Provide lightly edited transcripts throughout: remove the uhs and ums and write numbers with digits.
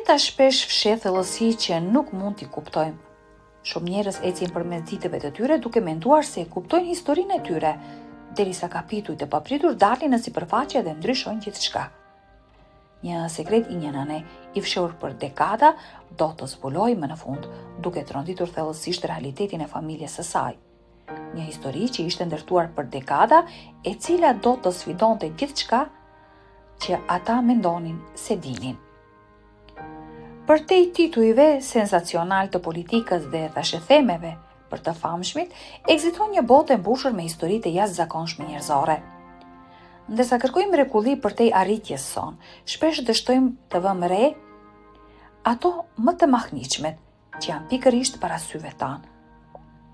Jeta shpesh fsheh thellësi që nuk mund t'i kuptojmë. Shumë njerëz ecin përmes ditëve të tyre duke menduar se e kuptojnë historinë e tyre, derisa kapituj të papritur dalin në sipërfaqe dhe ndryshojnë gjithçka. Një sekret i një nëne, i fshehur për dekada, do të zbulohej më në fund, duke tronditur thellësisht realitetin e familjes së saj. Një histori që ishte ndërtuar për dekada, e cila do të sfidonte gjithçka që ata mendonin se dinin. Përtej titujve sensacionalë të politikës dhe thashethemeve për të famshmit, ekziston një botë e mbushur me histori të jashtëzakonshme njerëzore. Ndërsa kërkojmë mrekulli përtej arritjes sonë, shpesh dështojmë të vëmë re ato më të mahnitshmet, që janë pikërisht para syve tanë.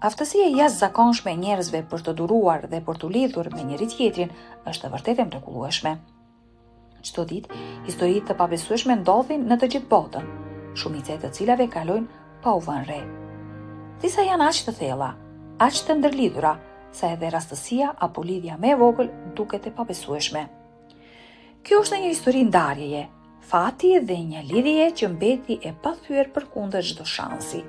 Aftësia e jashtëzakonshme e njerëzve për të duruar dhe për t'u lidhur me njëri-tjetrin është vërtet e mrekullueshme. Çdo ditë, histori të pabesueshme ndodhin në të gjithë botën, shumica e të cilave kalojnë pa u vënë re. Disa janë aq të thella, aq të ndërlidhura, sa edhe rastësia apo lidhja më e vogël duket e pabesueshme. Kjo është një histori ndarjeje, fati dhe një lidhjeje që mbeti e pathyer përkundër çdo shansi.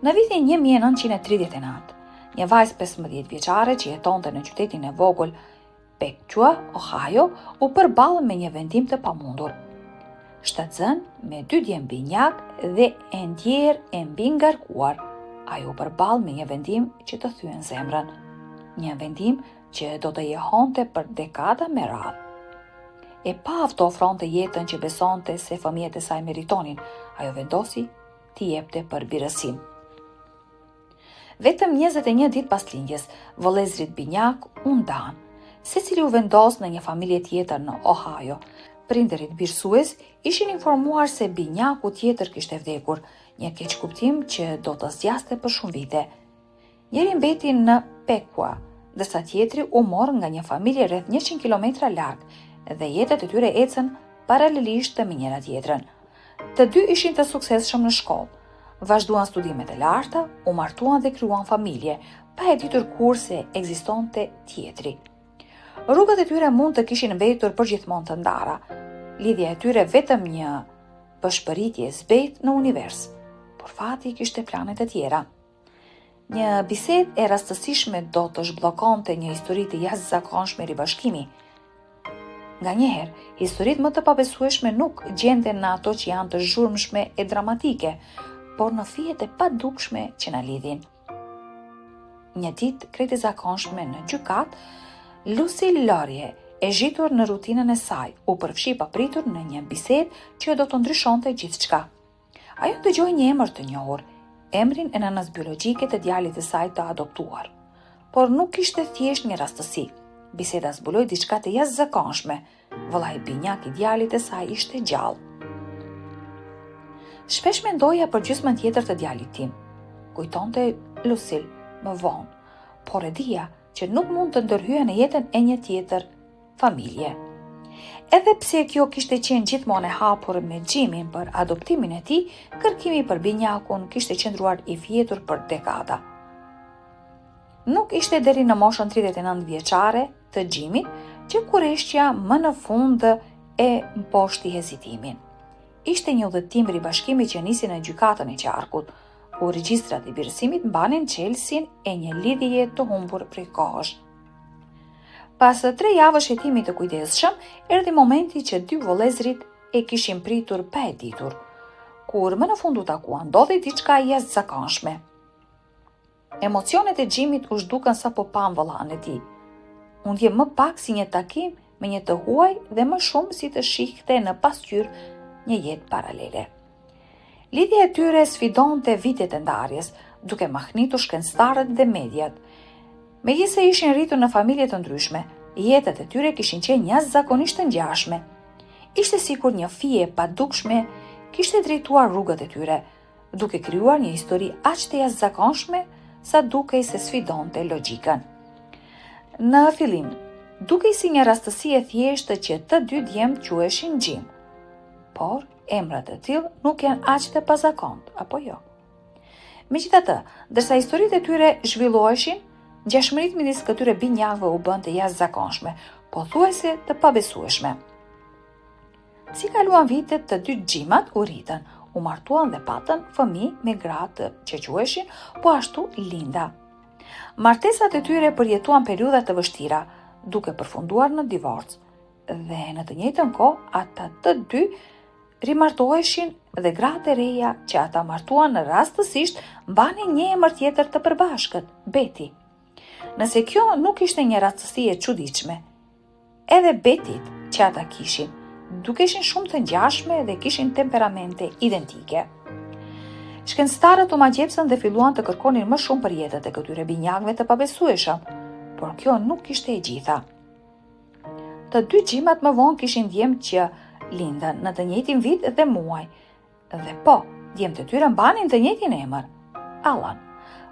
Në vitin 1939, një vajzë 15 vjeçare që jetonte në qytetin e vogël Piqua, Ohio, u përball me një vendim të pamundur. Shtatzënë me dy djem binjakë dhe e ndjerë e mbingarkuar, ajo u përball me një vendim që të thyen zemrën. Një vendim që do të jehonte për dekada me radhë. E paaftë të ofronte jetën që besonte se fëmijët e saj meritonin, ajo vendosi t'i jepte për birësim. Vetëm 21 ditë pas lindjes, vëllezërit binjakë u ndanë. Secili u vendos në një familje tjetër në Ohio. Prindërit birësues ishin informuar se binjaku tjetër kishte vdekur, një keqkuptim që do të zgjaste për shumë vite. Njëri mbeti në Piqua, ndërsa tjetri u mor nga një familje rreth 100 kilometra larg dhe jetët e tyre ecën paralelisht me njëra tjetrën. Të dy ishin të suksesshëm në shkollë. Vazhduan studimet e larta, u martuan dhe krijuan familje, pa e ditur kurrë se ekzistonte tjetri. Rrugët e tyre mund të kishin mbetur përgjithmonë të ndara. Lidhja e tyre vetëm një pëshpëritje e zbehtë në univers, por fati kishte plane të tjera. Një bisedë e rastësishme do të zhbllokonte një histori të jashtëzakonshme ribashkimi. Nganjëherë, historitë më të pabesueshme nuk gjenden në ato që janë të zhurmshme e dramatike, por në fijet e padukshme që na lidhin. Një ditë krejt e zakonshme në gjykatë, Lucy Lorie, e zhytur në rutinën e saj, u përfshi papritur në një bisedë që do të ndryshonte gjithçka. Ajo dëgjoi një emër të njohur, emrin e nënës biologjike të djalit të saj të adoptuar. Por nuk ishte thjesht një rastësi. Biseda zbuloi diçka të jashtëzakonshme. Vëllai binjak i djalit të saj ishte gjallë. Shpesh mendoja për gjysmën tjetër të djalit tim, kujtonte Lucille më vonë, por e dija që nuk mund të ndërhyja në jetën e një tjetër familje. Edhe pse kjo kishte qenë gjithmonë e hapur me Xhimin për adoptimin e tij, kërkimi për binjakun kishte qëndruar i fjetur për dekada. Nuk ishte deri në moshën 39 vjeçare të Xhimit që kureshtja më në fund e mposhti hezitimin. Ishte një udhëtim ribashkimi që nisi në gjykatën e qarkut, ku regjistrat e birësimit mbanin çelësin e një lidhjeje të humbur prej kohësh. Pas tre javësh hetimi të kujdesshëm, erdhi momenti që dy vëllezërit e kishin pritur pa e ditur. Kur më në fund u takuan, ndodhi diçka e jashtëzakonshme. Emocionet e Xhimit u zhdukën sapo panë vëllanë e tij. U ndje më pak si një takim me një të huaj dhe më shumë si të shihte në pasqyrë një jetë paralele. Lidhja e tyre sfidonte vitet e ndarjes, duke mahnitur shkencëtarët dhe mediat. Megjithëse ishin rritur në familje të ndryshme, jetët e tyre kishin qenë jashtëzakonisht të ngjashme. Ishte sikur një fije e padukshme kishte drejtuar rrugët e tyre, duke krijuar një histori aq të jashtëzakonshme sa dukej se sfidonte logjikën. Në fillim, dukej si një rastësi e thjeshtë që të dy djemtë quheshin Xhim. Por, Emra të tillë nuk janë aq të pazakontë, apo jo? Megjithatë, ndërsa historitë e tyre zhvilloheshin, ngjashmëritë midis këtyre binjakëve u bënë të jashtëzakonshme, pothuajse të pabesueshme. Si kaluan vitet, të dy Xhimat u rritën, u martuan dhe patën fëmijë me gratë që quheshin po ashtu Linda. Martesat e tyre përjetuan periudha të vështira, duke përfunduar në divorc. Dhe në të njëjtën kohë, ata të dy rimartoheshin dhe gratë e reja që ata martuan rastësisht mbanin një emër tjetër të përbashkët, Beti. Nëse kjo nuk ishte një rastësi e çuditshme, edhe Betit që ata kishin, dukeshin shumë të ngjashme dhe kishin temperamente identike. Shkencëtarët u magjepsën dhe filluan të kërkonin më shumë për jetët e këtyre binjakëve të pabesueshëm, por kjo nuk ishte e gjitha. Të dy Xhimat më vonë kishin djem që lindën në të njëjtin vit dhe muaj. Dhe po, djemtë e tyre mbanin të njëjtin emër, Alan.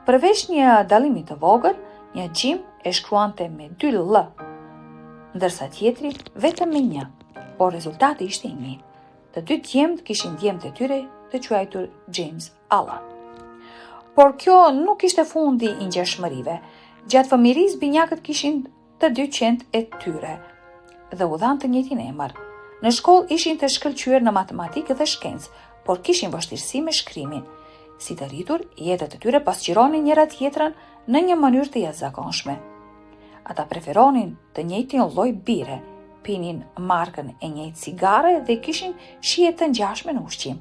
Përveç një dallimi të vogël, një Xhim e shkruante me dy L, ndërsa tjetri vetëm me një, por rezultati ishte i njëjtë. Të dy djemtë kishin djemtë e tyre të quajtur James Alan. Por kjo nuk ishte fundi i ngjashmërive. Gjatë fëmijërisë binjakët kishin të dy qentë e tyre dhe u dhanë të njëjtin emër. Në shkollë ishin të shkëlqyer në matematikë dhe shkencë, por kishin vështirësi me shkrimin. Si të rritur, jetët e tyre pasqyronin njëra tjetrën në një mënyrë të jashtëzakonshme. Ata preferonin të njëjtin lloj bire, pinin markën e njëjtë cigare dhe kishin shije të ngjashme në ushqim.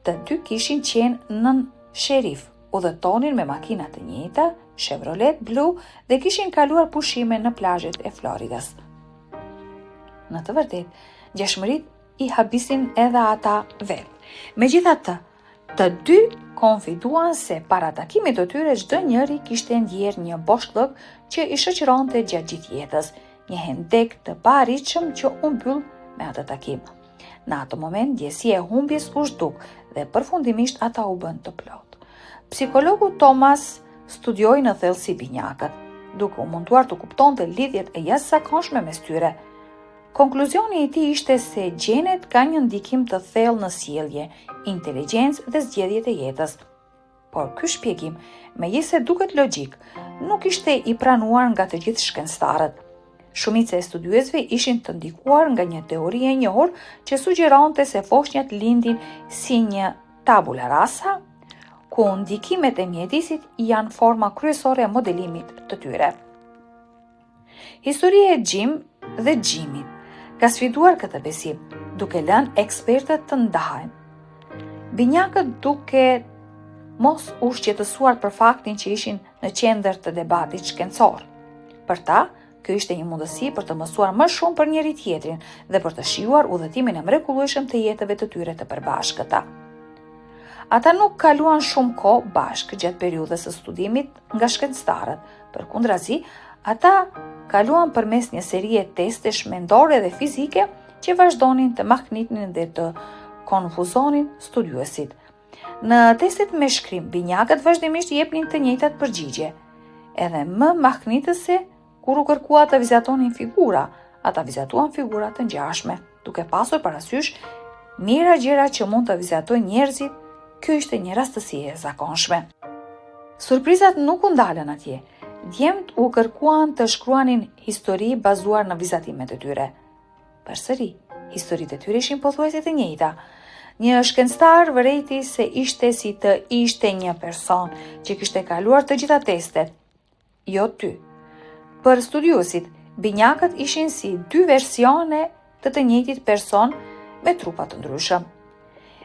Të dy kishin qenë nën sherif, udhëtonin me makina të njëjta, Chevrolet blu dhe kishin kaluar pushime në plazhet e Floridës. Në të vërtetë, ngjashmëritë i habisin edhe ata vetë. Megjithatë, të dy konfiduan se para takimit të tyre çdo njëri kishte ndjerë një boshllëk që i shoqëronte gjatë gjithë jetës, një hendek të paarritshëm që u mbyll me atë takim. Në atë moment, ndjesia e humbjes u zhduk dhe përfundimisht ata u bënë të plotë. Psikologu Thomas studioi në thellësi binjakët, duke u munduar të kuptonte lidhjet e jashtëzakonshme mes tyre. Konkluzioni i tij ishte se gjenet kanë një ndikim të thellë në sjellje, inteligjencë dhe zgjedhjet e jetës. Por ky shpjegim, megjithëse duket logjik, nuk ishte i pranuar nga të gjithë shkencëtarët. Shumica e studiuesve ishin të ndikuar nga një teori e njohur që sugjeronte se foshnjat lindin si një tabula rasa, ku ndikimet e mjedisit janë forma kryesore e modelimit të tyre. Historia e Jim dhe Jimit ka sfiduar këtë besim, duke lënë ekspertët të ndahen. Binjakët duke mos u shqetësuar për faktin që ishin në qendër të debatit shkencor. Për ta, kjo ishte një mundësi për të mësuar më shumë për njëri-tjetrin dhe për të shijuar udhëtimin e mrekullueshëm të jetëve të tyre të përbashkëta. Ata nuk kaluan shumë kohë bashkë gjatë periudhës së studimit nga shkencëtarët. Përkundrazi, ata kaluan përmes një serie testesh mendore dhe fizike që vazhdonin të mahnitnin dhe të konfuzonin studiuesit. Në testet me shkrim, binjakët vazhdimisht jepnin të njëjtat përgjigje. Edhe më mahnitëse Kur u kërkua të vizatonin figura, ata vizatuan figura të ngjashme, duke pasur parasysh mijëra gjëra që mund të vizatojnë njerëzit, kjo ishte një rastësi e zakonshme. Surprizat nuk u ndalën atje. Djemtë u kërkuan të shkruanin histori bazuar në vizatimet e tyre. Përsëri, historitë e tyre ishin pothuajse të njëjta. Një shkencëtar vërejti se ishte si të ishte një person që kishte kaluar të gjitha testet, Jo ty. Për studiuesit, binjakët ishin si dy versione të të njëjtit person me trupa të ndryshëm.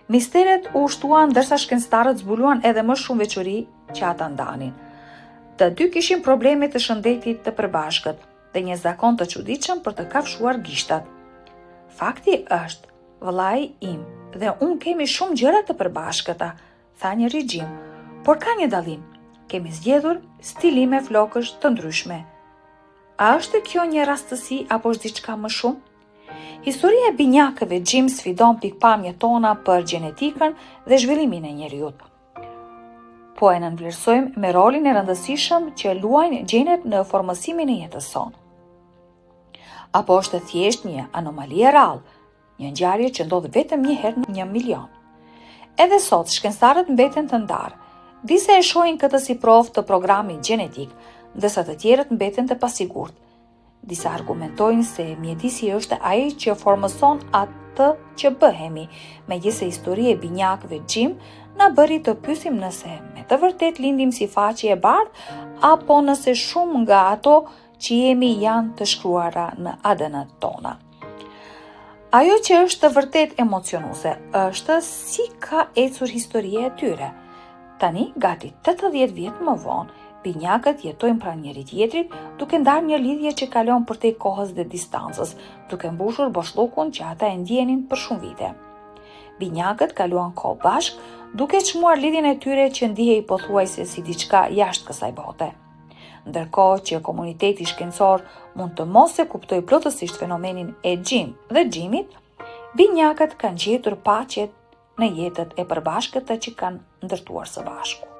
Misteret u shtuan ndërsa shkencëtarët zbuluan edhe më shumë veçori që ata ndanin. Të dy kishin probleme të shëndetit të përbashkët dhe një zakon të çuditshëm për të kafshuar gishtat. Fakti është, vëllai im dhe unë kemi shumë gjëra të përbashkëta, tha njëri Xhim, por ka një dallim. Kemi zgjedhur stilime flokësh të ndryshme. A është kjo një rastësi apo është diçka më shumë? Historia e binjakëve Xhim sfidon pikëpamjet tona për gjenetikën dhe zhvillimin e njeriut. Po e nënvlerësojmë me rolin e rëndësishëm që luajnë gjenet në formësimin e jetës sonë. Apo është thjesht një anomali e rrallë, Një ngjarje që ndodh vetëm një herë në një milion. Edhe sot, shkencëtarët mbeten të ndarë. Disa e shohin këtë si provë të programit gjenetik, ndërsa të tjerët mbeten të pasigurt. Disa argumentojnë se mjedisi është ai që formëson atë. atë që bëhemi, megjithëse historia e binjakëve Jim na bëri të pyesim nëse me të vërtetë lindim si faqe e bardhë apo nëse shumë nga ato që jemi janë të shkruara në ADN tona. Ajo që është vërtet emocionuese është si ka ecur historia e tyre. Tani, gati 80 vjet më vonë, binjakët jetojnë pranë njëri-tjetrit, duke ndarë një lidhje që kalon përtej kohës dhe distancës, duke mbushur boshllëkun që ata e ndjenin për shumë vite. Binjakët kaluan kohë bashkë, duke çmuar lidhjen e tyre që ndihej pothuajse si diçka jashtë kësaj bote. Ndërkohë që komuniteti shkencor mund të mos e kuptojë plotësisht fenomenin e Jim dhe Jimit, binjakët kanë gjetur paqe në jetët e përbashkëta që kanë ndërtuar së bashku.